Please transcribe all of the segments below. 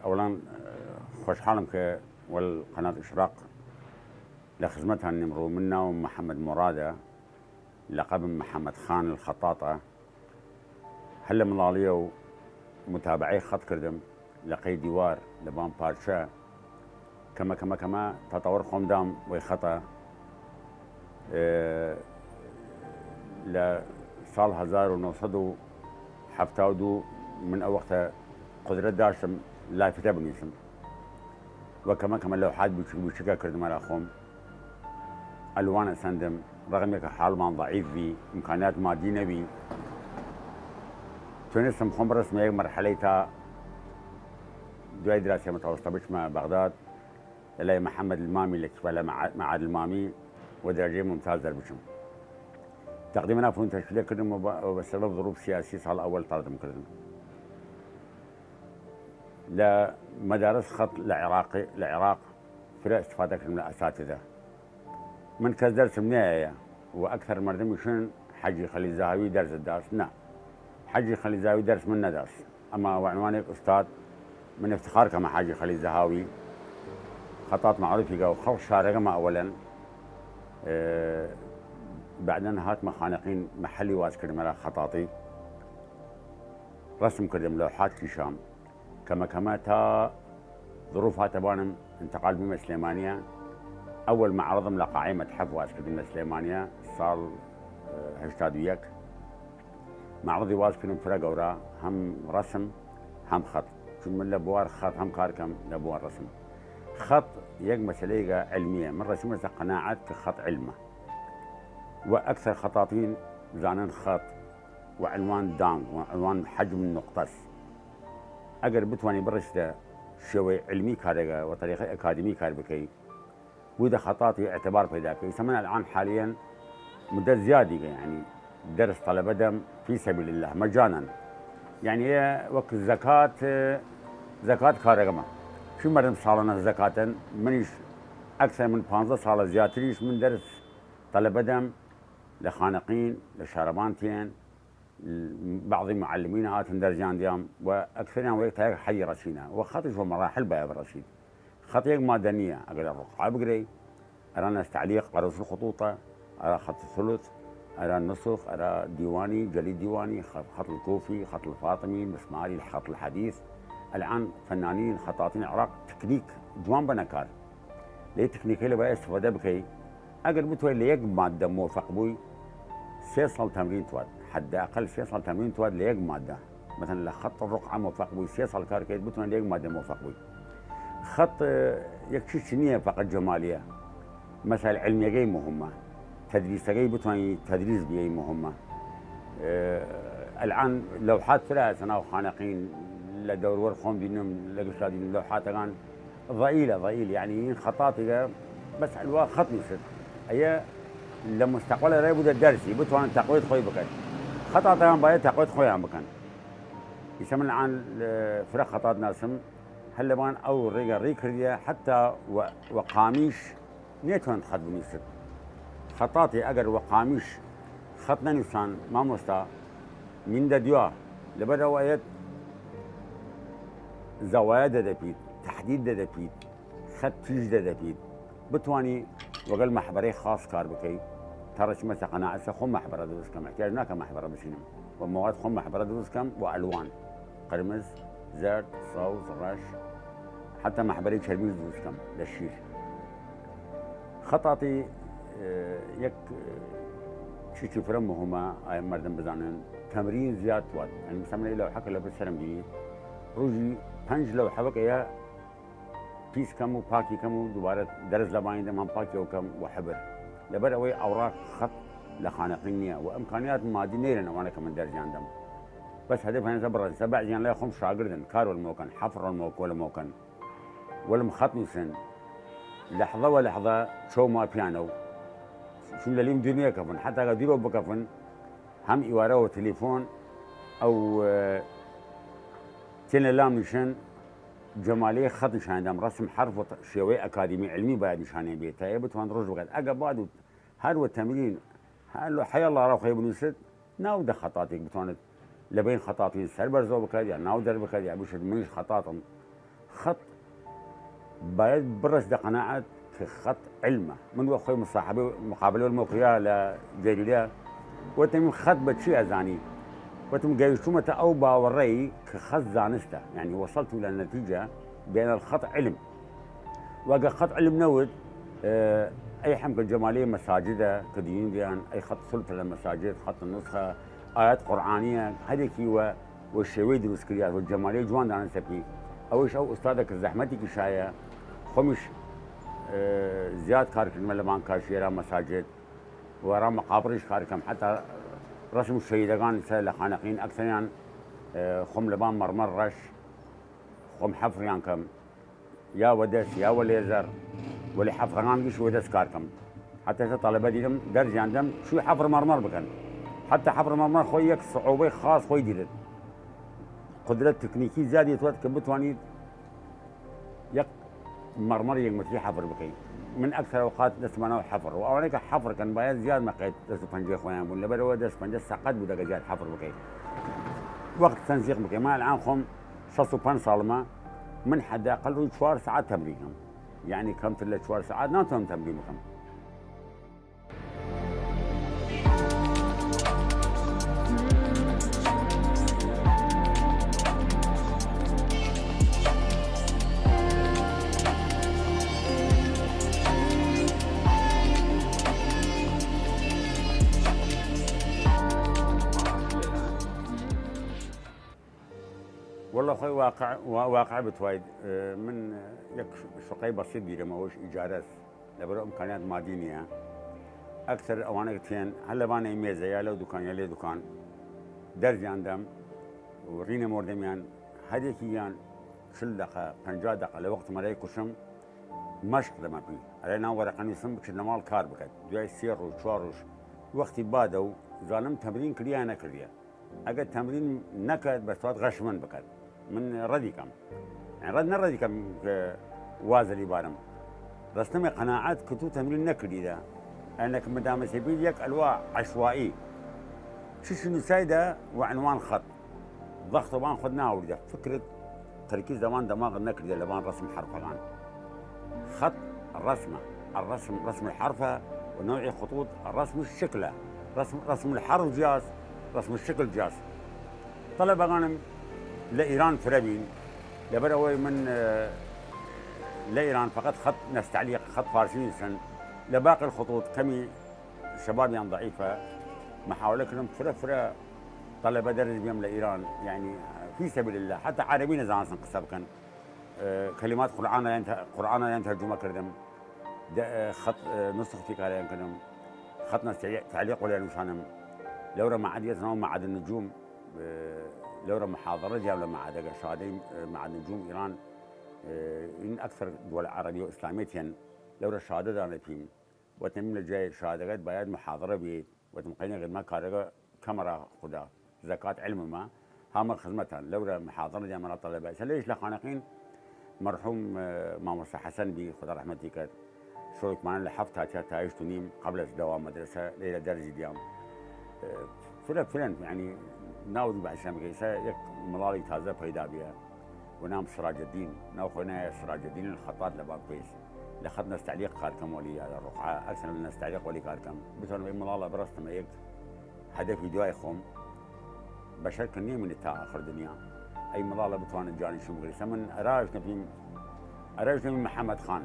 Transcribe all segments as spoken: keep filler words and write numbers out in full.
ئەوەڵان، ئە، خوەشحاڵم کە وەل قەنات ئشراق لە خزمەتان نیمڕوو. من ناوم محەمەد مۆڕادە، لەقەبم محەمەد خان الخەتاتە. هەر لە مڵاڵیە و متابعەی خەت کردم لە قەی دیوار لە بان پارچە. کەمە کەمە کەمە تەتەوەر خۆم دام وەی خەتە. ئێ، لە ساڵ هەزار و نۆ سەد و حەفتا و دوو من ئەو وەختە قودرەت داشتم لافتە بنویسم و کەمە کەمە لەوحات بچوک بچوکە کردمە لە خۆم. ئەلوان ئەسەندم، رەغم یەکە حاڵمان ضعیف بی، ئیمکانات مادی نەبی، توێنستم خۆم بڕسمە یەک مەرحەلەی تا دوای دراسی متەوەسطە بچمە بەغداد، لەلای محەمەد المامی لە کیفە لە مع-، معاد المامی و دەرەجەی ممتاز دەربچم. تەقدیمە ناو فنون تشکیلە کردم و بە-، و بە سەبەب ظروف سیاسی ساڵ ئەوەل تەڕدم کردم. لە مەدارس خەت لە عێراقی، لە عێراق فرە استفادە کردم لە ئەساتیدە. من کەس دەرسم نەیە و ئەکثەر مەردم ئیشن حەجی خەلیل زەهاوی دەرس داس. نا، حەجی خەلیل زەهاوی دەرس من نەداس. ئەما وە عنوانێک ئوستاد من افتخار کەمە حاجی خەلیل زەهاوی خەتات معروفیگە و خەڵق شارەگەمە ئەوەلەن. ئێ، بعدەن هاتمە خانەقین محەلی واز کردمە لە خەتاتی. رەسم کردم لەوحات کیشام. کەمە کەمە تا ظروف هاتە بانم انتقال بیمە سلێمانیە. ئەوەل معرضم لە قاعەی مەتحەف واز کردمە سلێمانیە ساڵ، ئێ، هەشتاد و یەک. معرضی واز کردم فرە گەورا، هەم رەسم، هەم خەت. چون من لە بوار خەت هەم کار کەم، لە بوار رەسم. خەت یەک مەسەلەیگە علمیە. من رەسیمەسە قەناعەت کە خەت علمە. و ئەکثەر خەتاتین زانن خەت و عنوان دانگ و عنوان حجم نقطەس. ئەگەر بتوانی بڕشتە شێوەی علمی کارێگە و طریقەی ئەکادمی کار بکەی، بوودە خەتاتی اعتبار پیدا کەی. ئیسە من الان حالیەن مدت زیادیگە، یعنی، درس طلبە دەم فی سبیل الله مجانا. یعنی، وەک زەکات، زەکات کارەگەمە. چون مەردم ساڵانە زەکاتن، منیش ئەکثەر من پانزە ساڵە زیاتریش من درس طلبە دەم لە خانەقین، لە شارەبان تیەن، بعضی معلمین هاتن دەرزیان دیام و ئەکثەریان وەیەک تا یەک حەدی رەسینە و خەتش وە مەراحل باید بڕەسید. خەت یەک مادە نییە، ئەگەر ڕقعە بگرەی، ئەرا نەس تعلیق، عروض الخطوطە، ئەرا خەت ثلث، ئەرا نسخ، ئەرا دیوانی، جەلی دیوانی، خەت، خەت الکوفی، خەت الفاطمی، مسماری، خەت الحدیث. الان فنانین خەتاتین عراق تکنیک جوان بنە کار. لەی تکنیکەی لە باید استفادە بکەی. ئەگەر بتوای لە یەک مادە موفق بوی، سێ ساڵ تەمرین تواد، حد اقل سێ ساڵ تەمرین تواد لە یەک مادە. مثلا لە خەت ڕقعە موفق بوی، سێ ساڵ کار کەیت بتوان لە یەک مادە موفق بوی. خەت، ئێ، یەک چیچ نییە فقط جەمالیە. مەسائل علمیەگەی مهمە. تدریسەگەی بتوانی تدریس بیەی مهمە. ئێ، الان لەوحات فرە هەسە ناو خانەقین، لە دەوروەر خۆم دینم، لە گشتا دینم لەوحاتەگان ضئیلە، ضئیل، یعنی، این خەتاتیگە بەس ئەلوا خەت نووسد. ئەیە لە مستقبل رای بوودە دەرسی، بتوانن تقویت خۆی بکەن. خەتاتەگان باید تقویت خۆیان بکەن. ئیسە من الان، ئێ، فرە خەتات ناسم، هەر لەبان ئەو ڕێگە ڕی کردیە، حتا وە، وە قامیش نێتوان خەت بنووسد. خەتاتی ئەگەر وە قامیش خەت نەنووسان، مامۆستا، مین دەدوا. لەبەر ئەوە ئەیەت زەوایا دەدەپیت، تەحدید دەدەپیت، خەت تیژ دەدەپیت. بتوانی وەگەل مەحبەرەی خاص کار بکەی. تا ڕەچمە سەقەناعەسە خۆ مەحبەرە دروست کەم، احتیاج ناکە مەحبەرە بچینم. و مواد خۆم مەحبەرە دروست کەم و ئەلوان. قرمز، زەرد، سەوز، ڕەش، حتا مەحبەرەی چەرمیش دروست کەم لە شیر. خەتاتی، ئێ، یەک، ئێ، چیچی فرە مهمە، ئایا مەردم بزانن، تەمرین زیاد تواد. یعنی، مثلا، لەو حەکە لە بسرم بی، ڕوژی پەنج لەو حەوەکە یا پیس کەم و پاکی کەم و دووبارە دەرس لە بانی دەم هەم پاکی و کەم و حبر. لەبەر ئەوەی ئەوڕاق خەت لە خانەقین نییە و ئیمکانیات مادی نەیرن ئەوانە کە من دەرزیان دەم. بەس هەدەف هەنسە بڕەنسە، بەعزیان لای خۆم شاگردن، کار وەلمۆکەن، حەفر وەلمۆکەن. وەلم خەت نووسن. لەحظە وە لەحظە چەو ما پیانە و چون لە لیم دونیا کەفن، حتا گە دیرۆ بکەفن، هەم ئیوارە وە تەلیفۆن ئەو، ئێ، تێنە لام نیشن، جەمالی خەت نیشان دام، ڕەسم حرف و ت-، شێوەی ئەکادیمی علمی باید نیشانێ بێت، تا ئێ بتوان ڕۆژ بکات. ئەگە باد و هەر وە تەمرین، هەر لە حەیە ڵاڕا خۆی بنووسد، ناو دە خەتاتێک بتوانێت لە بین خەتاتین سەر بەرزەوە بکات، یا ناو دەر بکات، یا بشت منیش خەتاتم. خەت بایەد بڕەس دە قەناعەت ک خەت علمە. من وە خوەی مصاحبە، مقابلە وەلمەو کریا لە جەریدە، وەتم خەت بە چی ئەزانی؟ وەتم گەیشتومەتە ئەو باوەڕەی ک خەت زانستە، یەعنی وصلت الى النتيجة بأن الخط علم. وەگە خەت علم نەود، ئەی حەمکە جەمالیە مەساجدە ک دینیان، ئەی خەت سلفە لە مەساجد، خەت نسخە، ئایەت قورئانیە، هەرێکی وە وە شێوەی دروست کریا، وە جەمالیە جوان دانستە پی. ئەوەیش ئەو ئوستادە ک زەحمەتی کیشایە. خوەمیش زیاد کار کردمە لەبان کاشیەرا مەساجد، وەرا مەقابڕیش کار کەم، حەتا ڕەسم شەهیدەگان سە لە خانەقین ئەکسەریان خوەم لەبان مەرمەر ڕەش خوەم حەفڕیان کەم، یا وە دەس یا وە لێزەر، وەلی حەفڕەگان گیش وە دەس کار کەم. حەتا سە تەڵەبە دیرم دەرزیان دەم چوی حەفڕ مەرمەر بکەن. حەتا حەفڕ مەرمەر خوەی یەک سعوبەی خاس خوەی دیرد. قودرەت تکنیکی زیادی توەت ک بتوانید یەک مەرمەر یەک متری حەفر بکەی. من ئەکسەر ئەوقات دەسمانەوە حەفر و ئەوانەی کە حەفر کەن بایەد زیاد مەقەید دەست و پەنجەی خوەیان بوون، لەبەرەوە دەست پەنجە سەقەت بوو دەگە زیاد حەفر بکەی، وەخت تەنزیق بکەی. من ئەلان خوەم شەست و پەنج ساڵمە، من حەداقەل روی چوار سەعات تەمرین کەم، یەعنی کەمتر لە چوار سەعات ناتوانم تەمرین بکەم. وەڵا خوەی واقع، وا-، واقع بتواید، ئێ، من یەک شقەی بەسیت دیرم، ئەوەش ئیجارەس، لەبەرەو ئمکانیات مادی نیە. ئەکسەر ئەوانە تێن هەر لەبانەی مێزە یا لەو دوکان یا لێ دوکان دەرزیان دەم و ڕینە مۆردەمیان، هەر یەکیان چل دەقە، پەنجا دەقە لە وەخت مەرەی کوشم مەشق دەمە پی. ئەرێ ناو وەرەقە نووسم بچێت لە ماڵ کار بکەت. دوای سێ ڕۆژ، چوار ڕۆژ وەختی بادە و زانم تەمرین کردیا نەکردیە. ئەگەر تەمرین نەکەت، بەستوات غەش من بکەت. من ڕەدی کەم. یەعنی ڕەد نە ڕەدی کەم ک وازەلی بارم. ڕەستەمێ قەناعەت ک تو تەمرین نەکردیدە. ئەنە ک مدامەسێ بید یەک ئەلوا عەشوائی. چش نووسایدە وە عنوان خەت. زەخت وەبان خوەد ناوردە. فکرت تەرکیز لەوان دەماغ نەکردیە لەبان ڕەسم حەرفەگان. خەت ڕەسمە. الرسم رسم الحرفە و نەوعی خطوط رسم الشکلە. رسم، رسم الحرف جیاس، رسم الشکل جیاس. تەڵەبەگانم لە ئیران فرە بین، لەبەر ئەوەی من، ئێ، لە ئیران فقط خەت نەستەعلیق، خەت فارسی نووسن. لە باقی الخطوط کەمی شەبابیان ضعیفە. محاولە کردم فرە فرە تەڵەبە دەرس بیم لە ئیران، یەعنی فی سبیل الله، حتی عەرەبی نەزانسن قسە بکەن. ئێ، کەلیمات قورئانەیان تە-، قورئانەیان تەرجومە کردم. دە-، ئێ، خەت، ئێ، نوسخ فیکارەیان کردم. خەت نەستەعلیق وەلیان نووسانم. لەورە مەعەد یەس ناو مەعەد نجوم، ئێ، لەورە محاضرە دیام لە مەعەدەگە شادەی، ئێ، مەعەد نجوم ئیران، ئێ، ئین ئەکثر دول عەرەبی و ئیسلامیەتیان لەورە شادە دانە پیم. وەتم لە جای شادەگەت باید محاضرە بید. وەتم قەینە گەرما کارەگە کەمەرا خودا زەکات علممە هامە خزمەتان لەورە محاضرە دیامەرا تەڵەبە. ئیسە لەیش لە خانەقین مەرحوم، ئێ، مامۆستا حەسەن بی، خودا ڕەحمەتی کرد. شۆکمانە لە هەفت تا تیا تا هەشت و نیم قبل از دەوام مەدرسە لەیرە دەرزی دیام. ئێ، فرە فرەن، یەعنی ناودی بەحسیان بکەیسە یەک مڵاڵی تازە پەیدا بیە. و نام سراج الدین، ناو خوەی نایە سراج الدین الخطاط لە باکویس. لە خەت نەستەعلیق کار کەم وەلی یا لە ڕوقعە، ئەکسەر لە نەستەعلیق وەلی کار کەم. بتوانم ئەی مڵاڵە بڕەستمە یەک هەدەفی دوای خوەم. بەشەر کە نێمینێ تا ئاخر دنیا. ئەی مڵاڵە بتوانن جانیشم بگریسە. من ئەراش نەپیم، ئەراش نەپیم محەمەد خان.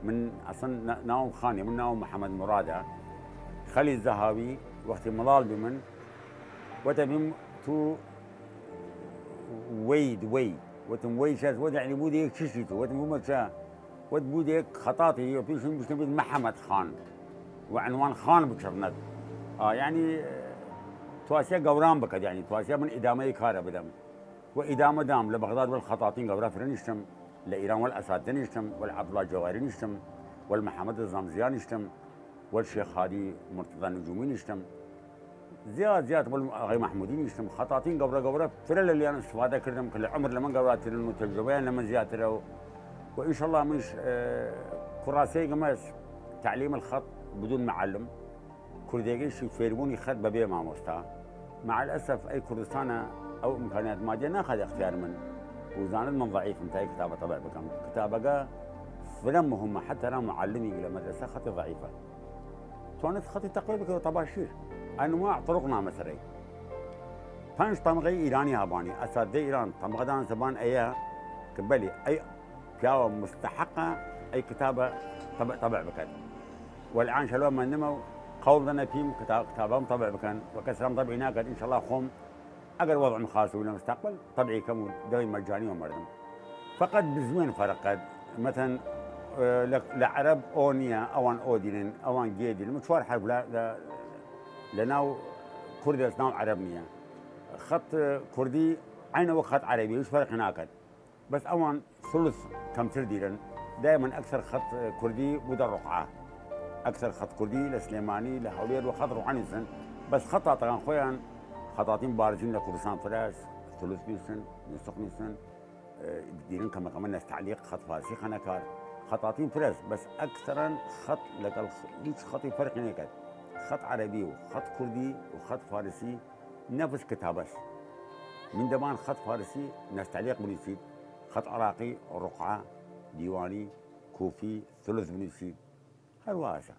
من ئەسڵەن نا-، ناوم خانیە، من ناوم محەمەد مرادە. خەلی زەهاوی وەختی مڵاڵ بی من، وەتە بیم تو وەید، وەی. وەتم وەی چەس، وەت یەعنی بوودە یەک چشتی تو. وەتم بوومە چە؟ وەت بوودە یەک خەتاتی، وە پیشم بشتم بید محەمەد خان. وە عنوان خان بچڕنەت. ئا، یەعنی، تواسیە گەورام بکەت، یەعنی تواسیە من ئیدامەی کارە بدەم. وە ئیدامە دام، لە بەغداد وەل خەتاتین گەورا فرە نیشتم، لە ئیران وەل ئەساتدە نیشتم، وەل عەبدوڵا جەواری نیشتم، وەل محەمەد زەمزیا نیشتم، وەل شێخ هادی مرتضا نجومی نیشتم. زیاد زیاد وەل ئاغای مەحمودی نیشتم. خەتاتین گەورە گەورە فرە لە لیان استفادە کردم کە لە عمر لە من گەوراترن و تەجربەیان لە من زیاترە و، و ئینشەڵڵا منش، ئێ، کوڕاسەیگم هەس تعلیم الخط بدون معلم. کوردێگەیشی فێربوونی خەت بەبێ مامۆستا. مع الأسف ئەی کوردستانە ئەو ئیمکانیات مادیە ناخات ئەختیار من. و زانست من ضعیفم تا ئی کتابە طبع بکەم. کتابەگە فرە مهمە، حتی ئەرا معلمیگ لە مەدرەسە خەتی ضعیفە. توەنست خەتی تەقویە بکەێد و تەباشیر ئەنواع طرق نامەسەرەی. پەنج تەمغەی ئیرانی هەبانی، ئەساتدەی ئیران تەمغەدان زبان ئەیە ک بەلی ئەی پیاوە مستحقە ئەی کتابە طبع، طبع بکەێد. و الان شەلوە مەنمە و قەوڵ دەنە پیم کتا-، کتابەم طبع بکەن و کەس رەم طبعی ناکەێد. ان شاء الله خوەم ئەگەر وەضعم خاس بوی لە مستەقبەل، طبعی کەم و دەی مەجانی وە مەردم. فقط بزوێن فەرق کەێد. مەسەلەن، ئە، لە، لە عەرەب ئۆ نییە، ئەوان ئۆ دینن، ئەوان گێ دینن. چوار حەرف لە، لە، لە ناو کوردی ئەس ناو عەرەب نییە. خەت کوردی عەینە وەک خەت عەرەبی، هیچ فەرق ناکەێد. بەس ئەوان ثلث کەمتر دیرن. دایمەن ئەکسەر خەت کوردی بوودە ڕوقعە. ئەکسەر خەت کوردی لە سلێمانی، لە هەولێر وە خەت ڕوقعە نووسن. بەس خەتاتەگان خوەیان خەتاتین بارزین لە کوردستان فرەس، ثلث نووسن، نوسخ نووسن، ئە، دیرن کەمەکەمە نەس تعلیق خەت فارسی خەنە کار. خەتاتین فرەس، بەس ئەکسەرەن خەت لەگەڵ خ-، هیچ خەتی فەرقی نەکەێد. خەت عەرەبی و خەت کوردی و خەت فارسی نەفس کتابەس. من دەبان خەت فارسی نەس تعلیق بنویسید، خەت عراقی ڕوقعە، دیوانی، کوفی، ثلث بنویسید. هەر واسە.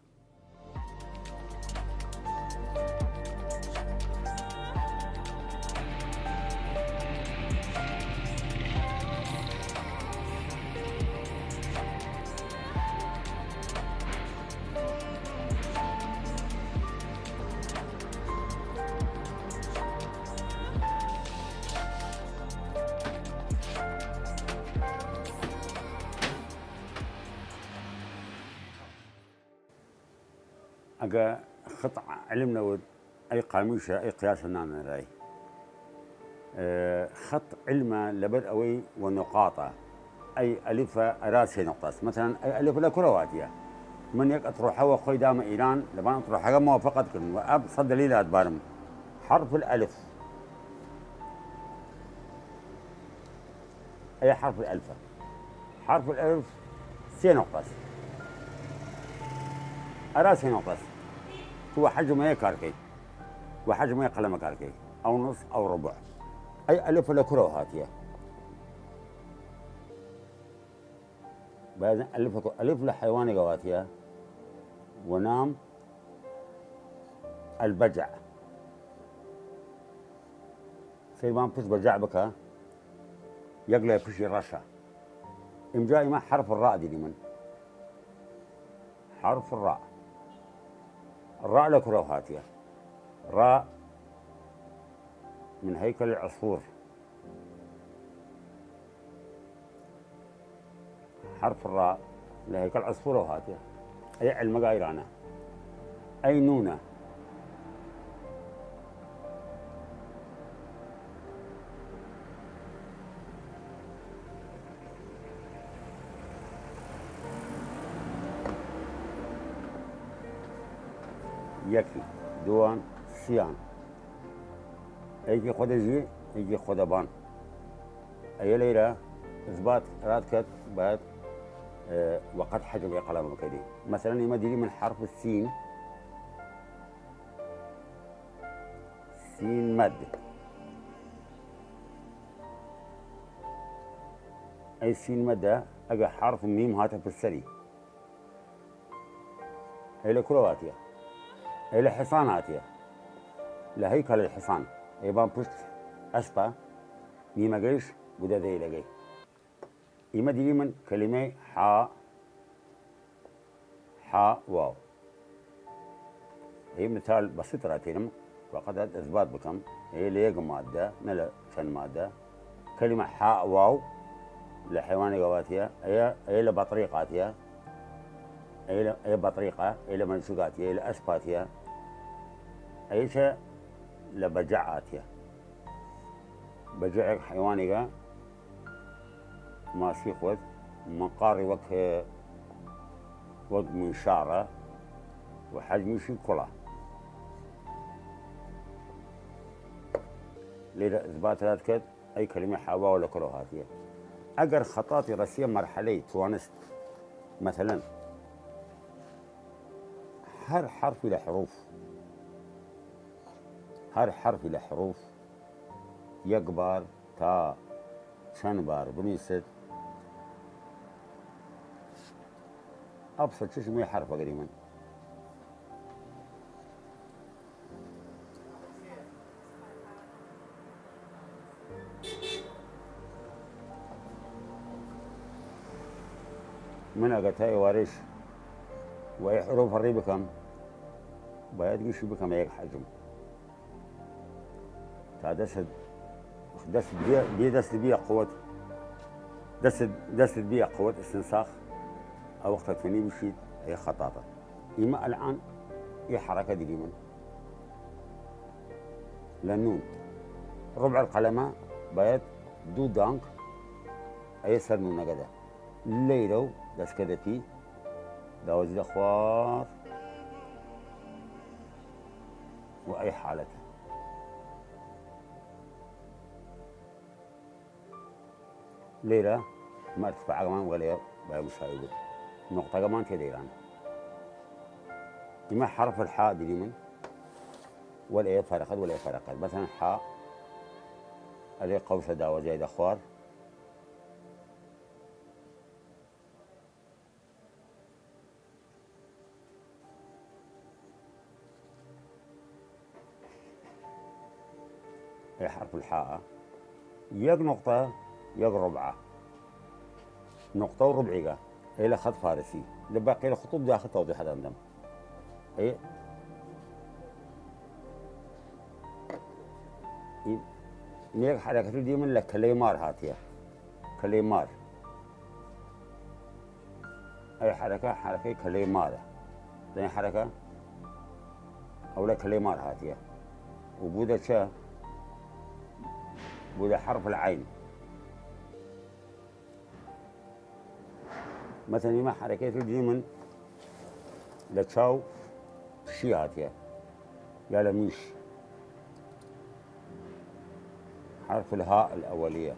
ئەگە خەت عیلم نەود، ئەی قامیشە، ئەی قیاسە نانەرای. ئە، خەت عیلمە لەبەر ئەوەی وە نقاطە. ئەی ئەلیفە ئەرا سێ نقطەس. مەسەلەن، ئەی ئەلیفە لە کورە هاتیە؟ من یەک ئەطروحە وە خوەی دامە ئیران، لەبان ئەطروحەگە موافقەت کردن و ئەب سەد دەلیل ئەتبارم. حرف الألف. ئەی حرف الألفە. حرف الألف سێ نقطەس. ئەرا سێ نقطەس. تو وە حەجم ئەی کار کەی. وە حەجم ئەی قەلەمە کار کەی. ئەو نص، ئەو ربع. ئەی ئەلیفە لە کورە هاتیە؟ بایەزن ئەلیفە کو-، ئەلیف لە حەیوانێگە هاتیە وە نام البجع. سەیبان پشت بەجع بکە، یەک لای پشتی ڕەشە. ئمجا ئیمە حرف ڕا دیریمن. حرف ڕا. ڕا لە کورە هاتیە؟ ڕا من هەیکەل عەسفور. حرف ڕا لە هەیکەل عەسفورەو هاتیە. ئەی عیلمەگە ئیرانە. ئەی نونە. یەکی، دووان، سیان. ئەیگی خۆدە ژی، ئەیگی خۆدە بان. ئەیە لەیرە ئثبات راد کەت باید، ئە، وەقەت حەجم ئەی قەڵەمە بکەیدی. مەسەلەن ئیمە دیریمن حرف سین، سین مەد. ئەی سین مەدە ئەگە حرف میم هاتە پسەری. ئەی لە کورە هاتیە؟ ئەی لە حسان هاتیە. لە هەیکەل حسان. ئەی بان پشت ئەسپە، میمەگەیش گودە دەیلەگەی. ئیمە دیریمن کەلیمەی حا، حا واو. ئەی مثال بەسیت راتینم، وەقەت ئەثبات بکەم، ئەی لە یەک مادە، نە لە چەن مادە. کەلیمە حا واو لە حەیوانێگە هاتیە، ئەیە، ئەیە لە بەطریق هاتیە، ئەیە لە، ئەیە بەطریقە، ئەیە لە مەنسوگ هاتیە، ئەیە لە ئەسپ هاتیە، ئەیشە لە بەجع هاتیە. بەجعێگ حەیوانێگە ماسی خوەد، منقاڕی وەک، وەک منشاڕە و حەجمیشی کوڵە. لێرە ئثبات راد کەت، ئەی کەلیمە حاواوە لە کورە هاتیە. ئەگەر خەتاتی رەسیە مەرحەلەی توانست، مەسەلەن، هەر حرفی لە حروف، هەر حرفی لە حروف یەک بار تا چ چەن بار بنویسد، ئەبسە چشم وەی حەرفە گریمن. من ئەگەر تا ئێوارەیش وەی حروف ڕی بکەم، باید گشتی بکەم یەک حەجم. تا دەست، دەست بێ، بێ دەست بێ قوت، دەست، دەست بێ قوت استنساخ، ئەو وەختە تونی بشید، ئەی خەتاتە. ئیمە ئەلعان ئی حەرەکە دیریمن لە نون. ربع القلمە باید دوو دانگ ئەی سەر نونەگەدە. لەیرەو دەسکەدە پی، داوەزی دە خوار و ئەی حالەتە. لەیرە ئمە ارتفاعەگەمان وەلێ بایە مساوی بوود. نقطەگەمان تێ دەیران. ئیمە حرف الحا دیریمن. وەلێ فەرقەت، وەلێ فەرقەت. مەسەلەن حا ئەلێ قەوسە داوەزیای دە خوار. ئەی حرف الحا یەک نقطە، یەک ربعە. نقطە و ربعیگە. ئەی لە خەت فارسی. لە باقی لە خطوط داخل توضیح دەندم. ئەی، ئی، نیەک حرەکەتی دیمن لە کەلەی مار هاتیە. کەلەی مار. ئەی حرەکە، حرەکەی کەلەی مارە. دەی حرەکە ئەو لە کەلەی مار هاتیە. و بوودە چە؟ بوودە حرف العین. مەسەلەن ئیمە حرەکەتی دیمن لە چاو پشی هاتیە. یا لە میش. حرف الهاء الأولية.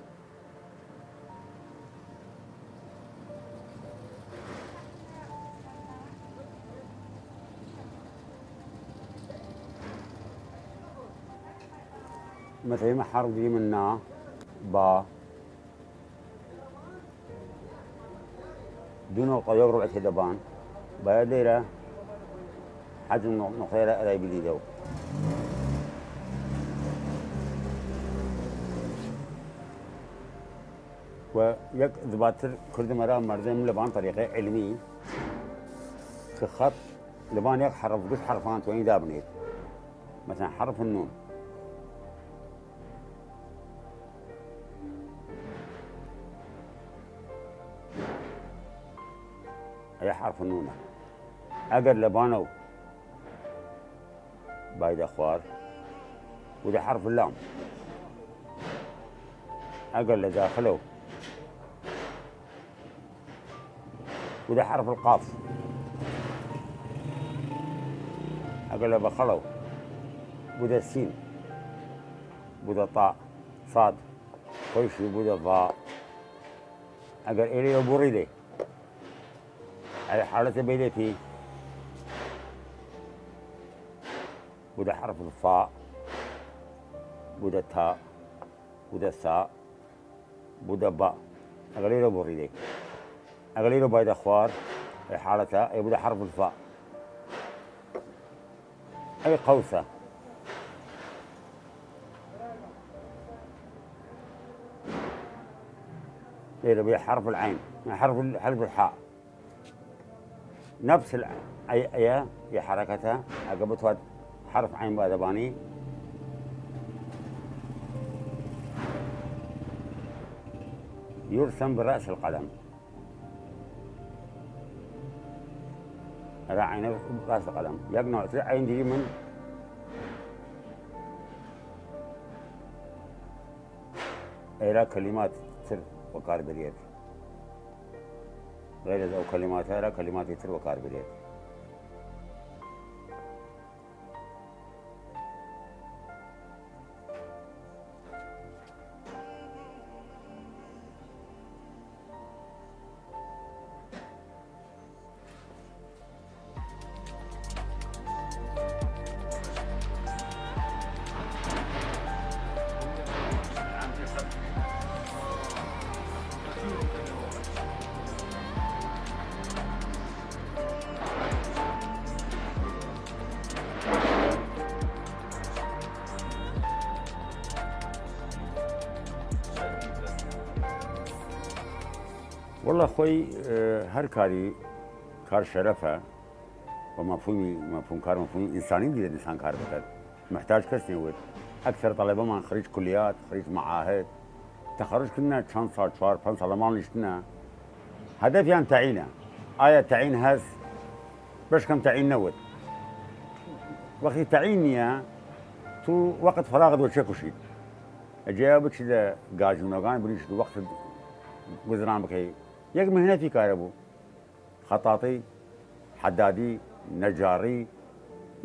مەسەلەن ئیمە حرف دیمن نا، با. دو نقطە یەک ربع تێدەبان. باید لەیرە حەجم نق-، نقطەیە ئەرای بدیدەو. و یەک زباتر کردمەرا مەردم لەبان طریقەی علمی ک خەت لەبان یەک حرف گشت حرفان توەنی دابنێت. مەسەلەن حرف النون. ئەی حرف نونە. ئەگەر لە بانەو بایدە خوار، بودە حرف لام. ئەگەر لە داخلەو، بودە حرف القاف. ئەگەر لە بەخەڵەو، بودە سین. بودە تا، صاد. خۆیشی بودە ڤا. ئەگەر ئێرەیە بوڕی دەی، ئەی حالەتە بەیدەتی، بودە حرف الفا، بودە تا، بودە سا، بودە با. ئەگەر ئێرە بوڕی دەی. ئەگەر ئێرە بایدە خوار، ئەی حالەتە، ئەی بودە حرف الفا. ئەی قەوسە. ئێرە بێ حرف العین، حرف ال-، حرف الحا. نفس ال-، ئەی، ئەیە، یە حرەکەتە، ئەگە بتوات حرف عین بادەبانی. يرسم برأس القلم. ئەرا عینە ڕاست قەلەم. یەک نوع تر عین دیری من ئێرە کەلیمات تر وەکار بریەێد. غەیر ئەز ئەو کەلیماتە ئەرا کەلیماتی تر وەکار بریەێد. واللە خۆی، ئێ، هەر کاری، کار شەرەفە، و مەفهومی، مەفهوم کار، مەفهوم ئینسانی دیرێد ئینسان کار بکەد. محتاج کەس نیە وت. ئەکسەر تەڵەبەمان خریج کلیات، خریج معاهد، تەخەروج کردنە چەن ساڵ، چوار پەنج ساڵ لە ماڵ نیشتنە. هەدەفیان تەعینە. ئایا تەعین هەس؟ بەشکەم تەعین نەوت. وەختی تەعین نیە، تو وەقت فراغت وە چێ کوشید؟ ئەجێ بچی لە گاژینۆگان بنیشت و وەقت گوزران بکەی. یەک مهنەتی کارە بوو. خەتاتی، حەدادی، نەجاڕی،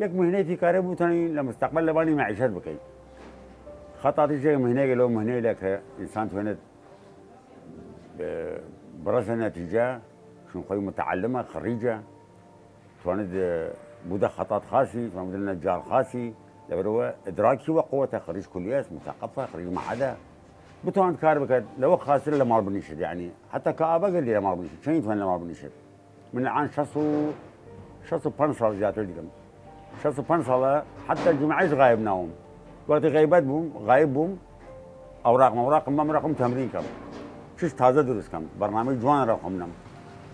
یەک مهنەیەکی کارێ بوتانی لە مستەقبەل لەبانی مەعیشەت بکەی. خەتاتی جێ مهنەیەگە لەو مهنەیلە کە ئینسان توێنێت، ئێ، بڕەسە نەتیجە، چون خۆی متعلمە، خڕیجە، توانێت، ئێ، بودە خەتات خاسی، توانێت بودە نەجار خاسی، لەبەرەوە ئدراکی وە قوەتە، خڕیج کلیەس، متەقەفە، خڕیج معەدە، بتوانێت کار بکەت، لەوە خاستر لە ماڵ بنیشت، یعنی، حتی کە ئابەگە لێ لە ماڵ بنیشت، چەنی توان لە ماڵ بنیشت؟ من الان شەست و، شەست و پەنج ساڵ زیاتر دیکەم. شەست و پەنج ساڵە، حتی جمعەش غایب ناوم. وەختی غیبەت بووم، غایب بووم، ئەوراق مەوراقم بەم ڕەقم تەمرین کەم. چش تازە دروست کەم، بەرنامەی جوان ڕەقم نەم.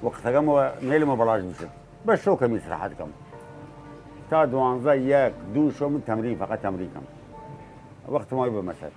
وەختەکەم وە نەیلمە بەڵاش بشت. بەس شەو کەم ئیسراحەت کەم. تا دوانزە، یەک، دوو شەو من تەمرین، فقط تەمرین کەم. وەختم وای بە مەسەت.